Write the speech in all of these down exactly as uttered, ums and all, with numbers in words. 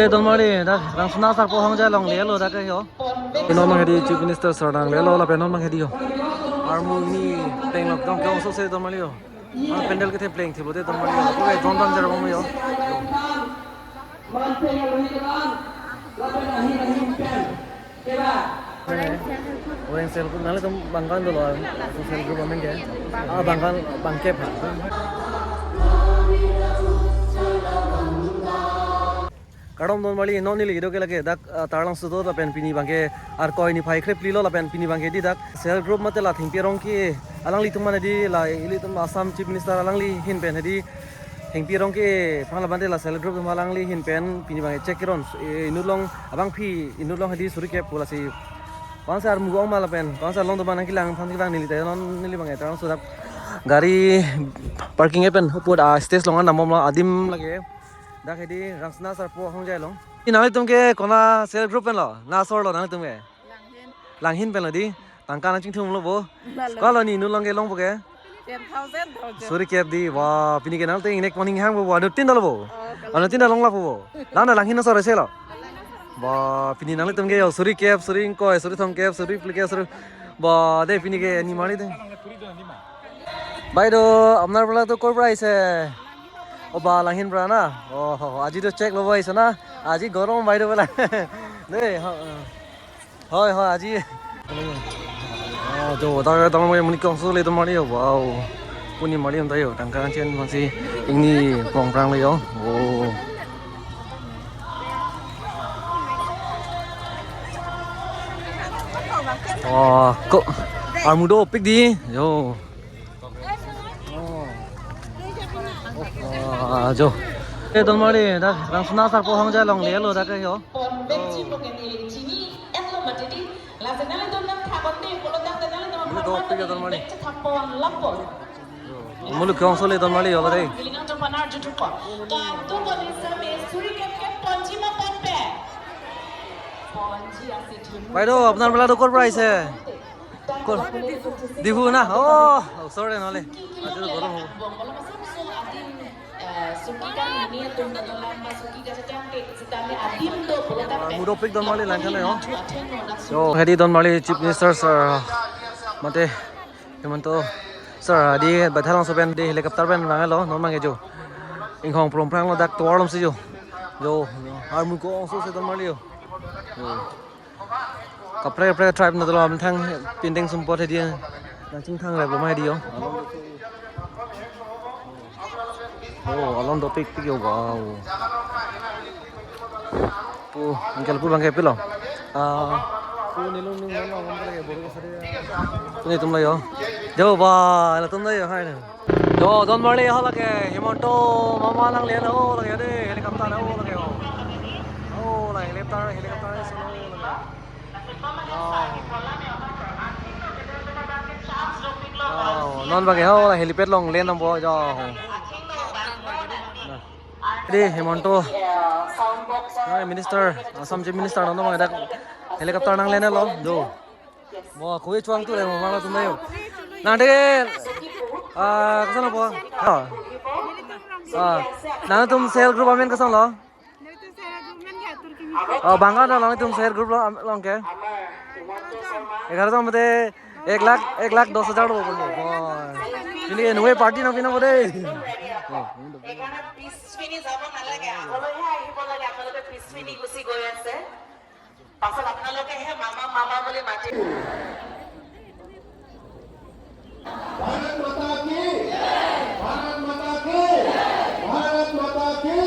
Eh, don marli, dak Rangsina Sarpo Ahongjai along lelo dak ke ho. Non abang hedi Chief Minister sir nanglelo lapen non abang hedi ho. Armu ingni pleng lok dong ke oso se don marli ho. Ah, pandal kethe pleng thilo te don marli ho. Oke, don don jar bang yo. Orang self group nanglitum bang ko-an dolo, self group amen ke? Ah, bang ko-an, bang kep ha. Kardom don marli, non neli kedo ke lake dak, ah, Taralangso do lapen pini abang ke Arkoi niphai kre phli lo lapen pini abang ke di dak self group mate la Thengpi Arong ke alanglitum mane di la ilitum Assam Chief Minister alangli ahin pen hedi Thengpi Arong ke phan labang te la self group atum alangli ahin pen pini abang ke check keron, eh, inut along abangpi inut along hedi suri kep pu lasi. Bang si armu ong ma lapen bang si along do abang nangkelang aphan kelang neli te non neli abang ke Taralangso dak gari parking pen hupot a stage along an namom lo adim lake. Dak hedi Rangsina Sarpo Ahongjai along. Nanglitum ke konat self group pen lo? Ngasor lo nanglitum ke? Langhin. Langhin pen lo di. Tangka nangchingthum lo bo. Lalo. Ko-an lo ni inut along ke longpo ke? Ten thousand, thousand. Suri kep di. Wah, pini ke nangtum ingnek moning hang bo. Anuttin dolo bo. Oh, kalau anuttin dolo long lapu bo. Lang na Langhin asor ese lo. Wah, pini nanglitum ke yo suri kep, suri ingkoi, suri thomkep, suri phlikep, suri. Wah, de pini ke ni marli de. বাইদেউ, আপোনাৰ বিলাকতো ক'ৰ পৰা আহিছে? অ বা, লাংহিন পৰা না? অ, হ, হ, আজিতো চেক ল'ব আহিছে না? আজি গৰম বাইদেউ বিলাক। দেই, হ, অ। হয়, হয়, আজি। অ, jo, ta, ta, mo, mo, ni kong so le, to, mari, wow. Puni mari, antai, yo, tangka chen, masi, ingni, pong, prang, le, yo. Oh. Oh, ko, armu dopik di, yo. Oh, jo. Eh, don mari, dak, Rangsina Sarpo Ahongjai along lelo dak ke ho. Ini dopik ya, don mari. Muluk kong so le, don mari, yo, dei. বাইদেউ, আপোনাৰ বিলাকতো ক'ৰ পৰা আহিছে? ক'ত? ডিফু না? অ, ওচৰতে নহ'লে। আজিতো গৰম হ'ব। Armu dopik don mari langkhan yo. Yo, hedi don mari Chief Minister sir, mate Himanta sir, hedi Baithalangso pen di helicopter pen nanglo, non mang jo. Inghong prom prang lo dak tovar lom si jo. Jo, armu kong so se don mari yo. Yo. Kaprek kaprek tribe na dolo amthang pindeng sumpot hedi. Nangchingthang rep lo mai di yo. Oh, alon dopik pik yo, wow. Pu, angkel pu bang ke pilo. Ah, pu nilung nung nang nang nang ke boru sari. Pu ni tum la yo. Jo ba, la tum la yo hai na. Jo, don mari ho lake, Himanta mama lang le ho lake de, helicopter ho lake ho. Oh, la helicopter, helicopter so lake. Oh, non bagi ho la helipad along le nang bo jo. Di Himanta. Hai, Minister, Assam Chief Minister non bagi dak helicopter nang le lo. Jo. Bo, koi chuang tu le mo mala tum yo. Nang de, ah, koson bo? Ha. Ah, nangtum self group amen koson lo? Oh, bang ko-an lo nangtum self group lo, am-, along ke? এঘাৰজন মতে এক লাখ, এক লাখ দহ হাজাৰ ল'ব বোলে। Wow. Pini ke nue party nangpi nang bo dei. এঘাৰটা বিশ মিনিট যাব নালাগে, আগলৈহে আহিব লাগে, আপোনালোকে বিশ মিনিট গুচি গৈ আছে। পাছত আপোনালোকেহে মামা, মামা বুলি মাতি। भारत माता की, भारत माता की, भारत माता की।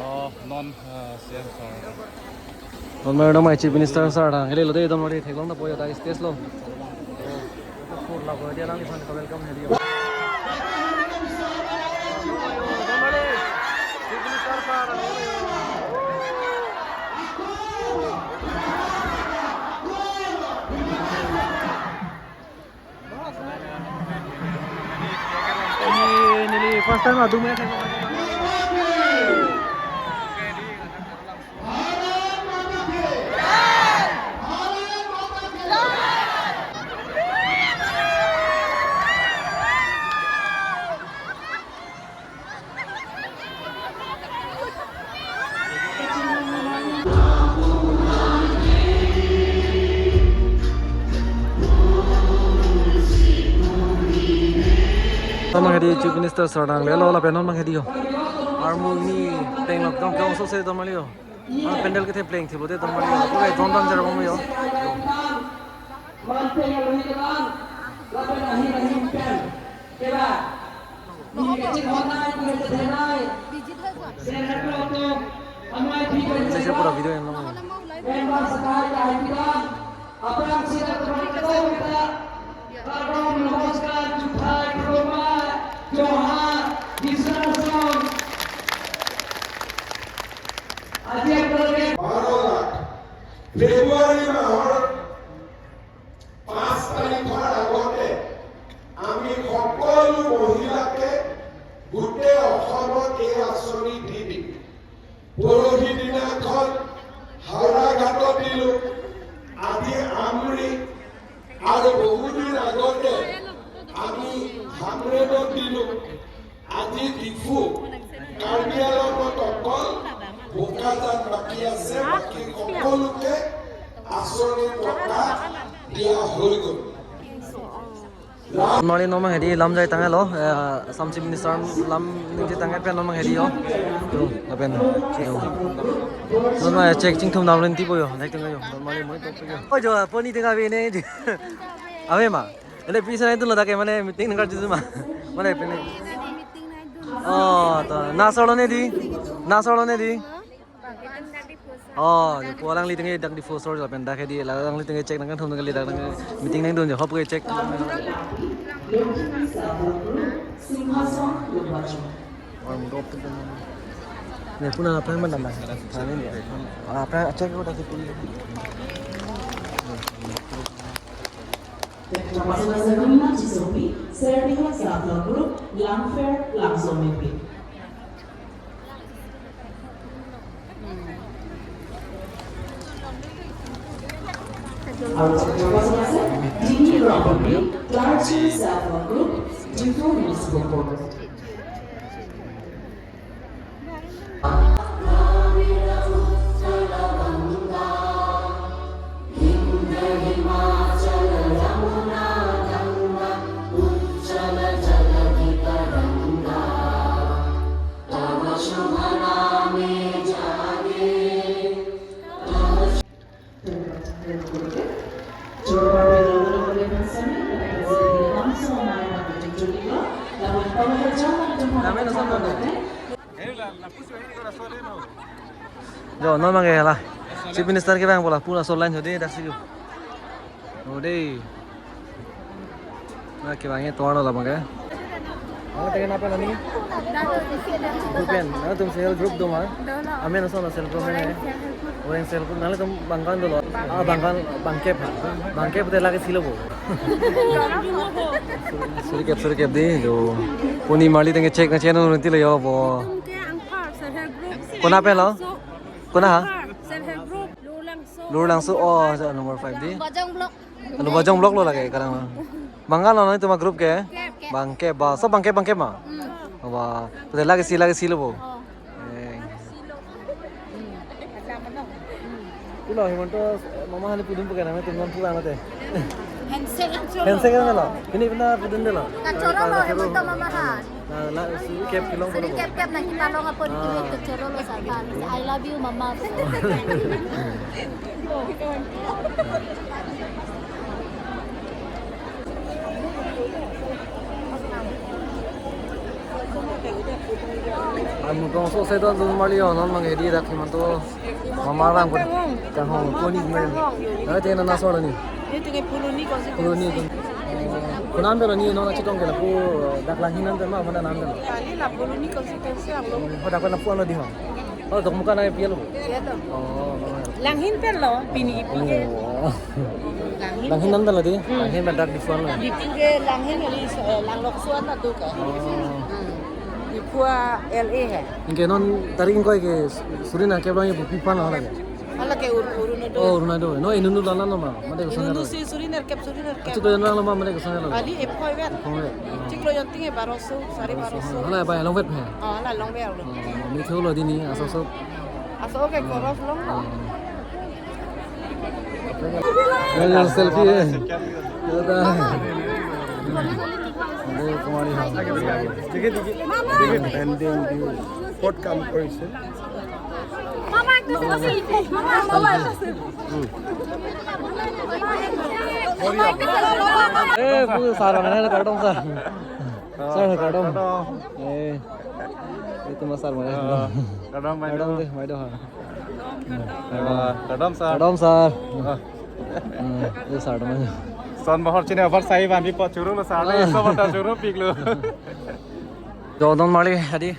Oh, non, uh, C M sir. Don mari, don mari Chief Minister sir, dak helo de, don mari theklong ta po yo, dak stage lo. Pur la ko dia lang di fan ka welcome hedi. Don mari Chief Minister sir. Ini, ini first time adung ya. Nang hedi Chief Minister sir nanglelo lapen non nang hedi yo. Armu ni pleng lok dong kong so se don mali yo. Ah, pandal kethe pleng thibo de don mali yo. Oke, don don jara bom yo. Saya pura video yang lama. Aphrangsi dak kardom, namaskar, juthai, kroma, johar, biswanason. আজি আপোনালোকে বাৰ লাখ ফেব্ৰুৱাৰী মাহৰ পাঁচ তাৰিখৰ আগতে আমি সকলো মহিলাকে গোটেই অসমত এই আঁচনি দি দিম। পৰহি দিনাখন হাওৰাঘাটত দিলো, আজি আমৰি আৰু বহুদিন আগতে আমি হামৰেণত দিলো, আজি ডিফু, কাৰ্বি আংলঙত অকল বোকাজান বাকী আছে, বাকী সকলোকে আঁচনিৰ টকা দিয়া হৈ গ'ল। Mali non mang hedi lam jai tanglo, eh, Assam Chief Minister lam ningje tanglo pen non mang hedi yo. Yo, lapen, yo. Non mang check chingthum dam len tipo yo, naik tengah yo. Non mali moi tok yo. Oh, jo, poni tengah bini. Ave ma. Ele pisa itu lo dak mane meeting nang karju ma. Mane pene. Oh, to. Nasolo ne di. Nasolo ne di. Oh, di po alangli tengke dak di first floor lapen dak hedi alangli tengke check nang kangthum nang kali dak nang meeting nangdun jo hop ke check. Warm up. Ne puna apa yang mana? Apa check udah kita. Terima kasih, Mas Erwin Macisopi, Serving Health Self Help Group, Langpher, Langso Mepi. Our Chairperson, Dini Robert, Clergy Self Help Group, Diphu Municipal Board. Jo, non mang ke la. Chief Minister kevang bola pura sol line jodi dak si. Ode. Na kevang e tovar lo abang ke. Ang tengah apa nani? Group pen. Nangtum self group do ma? Amen ason self group ne. Orang self group nangtum bangkan dolo. Ah, bangkan bangkep ha. Bangkep te lagi silo bo. Suri kep suri kep di jo. Puni mali tengke check na channel nanti lo yo bo. Tum ke angpar self help group. Kona pen lo? Kona ha? Angpar self help group. Lurlangso. Lurlangso, oh, sa number five di. Bajang Block. Anu Bajang Block lo lagi kadang lo. Bangkan lo nanti ma group ke? Kep, kep. Bangkep ba. So bangkep bangkep ma? Hmm. Ba. Pute lagi si lagi silo bo. Oh. Eh. Pulo Himanta mama hali pudun pakai nama tuh non pulang mate. Handshake, handshake. Handshake kan lo? Ini benar pudun deh lo. Kachoro lo Himanta mama ha. Na, na, suri kep kelong suri pulo. Kep kep na kita long apa di kiri kachoro lo saban. I love you mama. Armu kong so sedon dun mali yo non mang hedi dak Himanta mama rang pun kanghong puni men. Ada tena nasor ni. Ini tengah puluh ni konstituensi. Puluh ni kon. Kunan belo ni non achi tong kela pu dak Langhin an tema mana nan belo. Kali la puluh ni konstituensi ang lo. Hodak na pu ano di ho. Oh, dok muka na pialo. Iya to. Oh, Langhin pen lo, pini ipi ke. Oh. Langhin. Langhin nan lo di. Hmm. Langhin pen dak di suan lo. Di tingke Langhin ini eh, Langlokso an tu ke. Oh. Hmm. Di pua L A hai. Ingke non tarik ingkoi ke suri nangkep lo ye bupi pan lo lagi. Hala ke ur urun do. Oh, urun do. No inunu lanan lo ma. Mate ko sangalo. Inunu si suri nerkep suri nerkep. Achu to yang lo ma mate ko sangalo. Ali ephoi vet. Ephoi vet. Chiklo yonting e baroso, sari baroso. Hala ba long vet he. Oh, hala long vet lo. Oh, mi thulo dini aso so. Aso ke koros long lo. Yang selfie. Dadah. Pending due. ক'ত কাম কৰিছে? Eh, bu sir, mana ada kardom sir. Sir, kardom. Eh, itu mas sir mana? Kardom, kardom, kardom deh, maido ha. Kardom sir. Kardom sir. Eh, itu sir mana? Son bahar chini abar sai bandi po churu lo sir. Eso bata churu pik lo. Dodon mali hadi.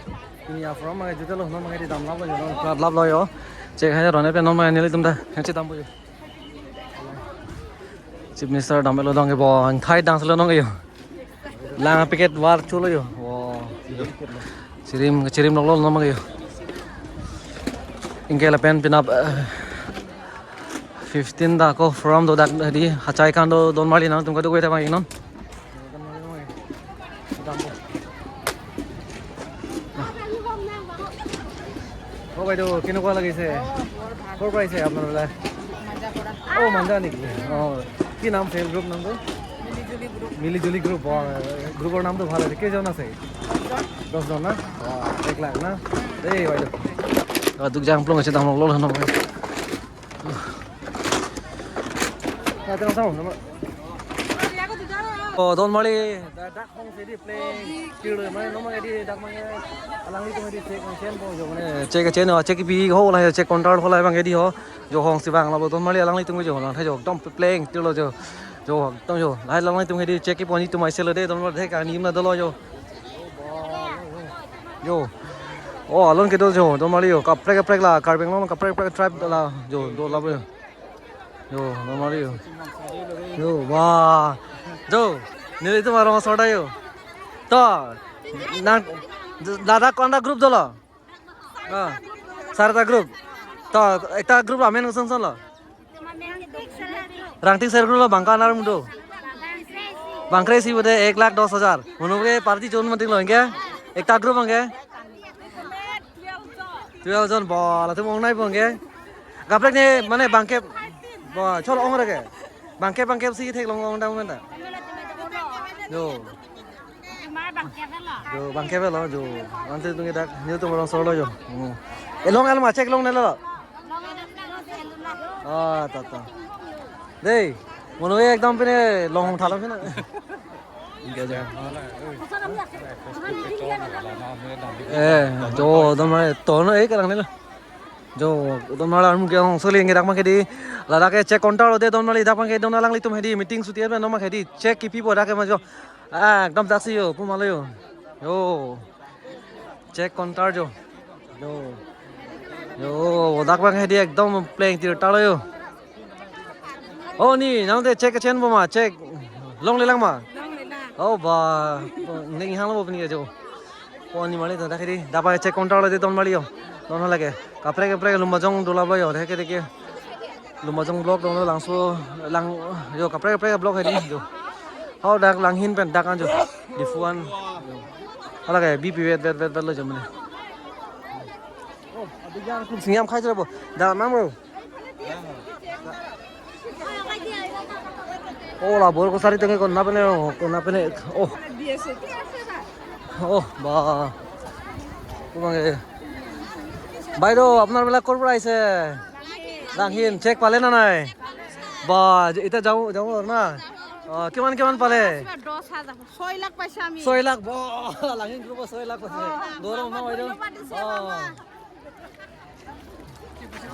Ini ya from mai juta lo, non mai di dam lap lo, non plat lap lo yo. Check hai rone pe non mai neli tum ta. Yang chetam bu yo. Chief Minister dam lo dong ke bo, thai dang lo dong ke yo. Lang packet war chulo yo. Wow. Chirim, chirim lok lo dong ke yo. Ingke lapen pinap, eh, fifteen dak ko from do dak di hachai kan do don mali nangtum kado weta bang inon. ও বাইদেউ, কেনেকুৱা লাগিছে? ক'ৰ পৰা আহিছে আপোনালোকে? অ, মাঞ্জা নেকি? অ, কি নাম চেল্ফ হেল্প গ্ৰুপ নামটো? মিলি জুলি গ্ৰুপ। অ, গ্ৰুপৰ নামটো ভাল আছে। কেইজন আছে? দহজন না? অ, এক লাখ না? এই বাইদেউ। অ, দুখ জাং প্লং আছে, ডাঙৰ লগ নহয়। Ya, tengok sama, sama. Oh, don mali, dak, dak hong sedi play. Kilo, mane, nomang edi dak mane, alanglitum edi check, check po jo, mane, check, check, no, check pi ho la, check counter ho la bang edi ho. Jo hong si bang la bo don mali alanglitum jo, lang tha jo, dom play, kilo jo. Jo, dom jo. Lai alanglitum edi check po ni tum aise lo de, don mali thek ani na dolo jo. Yo. Oh, alon kedo jo, don mali yo. Kaprek kaprek la, Karbi Anglong kaprek kaprek tribe la jo, do la bo yo. Yo, don mali yo. Yo, wah. Jo, nelitum arong asor ta yo. To, nang, ladak konta group dolo? Ah, sarta group. To, ekta group amen kosonson lo? Rangtik Self Group lo, bang ko-an arum do? Bang kre-isi bude, ek lakh dos hajar. Munu ke party chon manting lo, ingke? Ekta group ingke? Twelve jon, bo, latum ong nai bo ingke? Kaprek ne, mane bangke, bo, chol ong re ke? Bangke, bangke si theklong ong dam menta. Yo. Jo, bangke avelo, jo. Ante tung dak, nelitum arong asor lo jo. Hmm. Elong alma check long nelo. Ah, ta, ta. Dei, munu ekdom pine long thalam pine. Ingke aja. Eh, jo, don mali, to no, eh, kalang nelo. Jo, don mali armu ke hong soli ingke dak ma kedi. Ladak ke check counter lo de don mali dak ma ke don alanglitum hedi meeting suti pen don ma kedi. Check kipi bo dak ke ma jo. Ah, ekdom daksi yo, pu malo yo. Yo. Check counter jo. Yo. Yo, dak bang hedi ekdom pleng tir talo yo. Oh, ni, nang te check chen bo ma, check. Long le lang ma? Long le lang. Oh, ba, ning hang lo bo ni jo. Oh, ni mali ta dak hedi, dak bang check counter lo de don mali yo. Don lake. Kaprek kaprek Lumbajong dola bo yo, deke deke. Lumbajong block dong lo, Langso, lang, yo, kaprek kaprek block hedi jo. Hau dak Langhin pen dak an jo. Diphu an. Hala ke B P vet vet vet vet lo jo mane. Oh, abijang kum singam khai jabo. Da mam ro. Oh, la bor ko sari tenge ko na pene, ko na pene. Oh. Oh, ba. Kumang eh. বাইদেউ, আপোনালোক বিলাক ক'ৰ পৰা আহিছে? লাংহিন, চেক পালে নে নাই? বা, এতিয়া যাওঁ, যাওঁ আৰু না। অ, কিমান, কিমান পালে? দহ হাজাৰ, ছয় লাখ পাইছে আমি। ছয় লাখ, বা, লাংহিন গ্ৰুপৰ ছয় লাখ পাইছে। অ, গৌৰৱ ন, বাইদেউ? ধন্যবাদ দিছে, অ। মামা।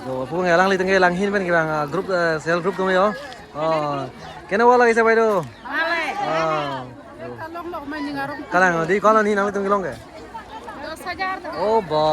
Jo, pu nge alanglitum ke Langhin pen kevang, ah, group, eh, self group kami yo. Oh, কেনেকুৱা লাগিছে বাইদেউ? ভালে। Ah, jo. Kalang, di ko-an ni nanglitum kelong ke? দহ হাজাৰ। Oh, ba.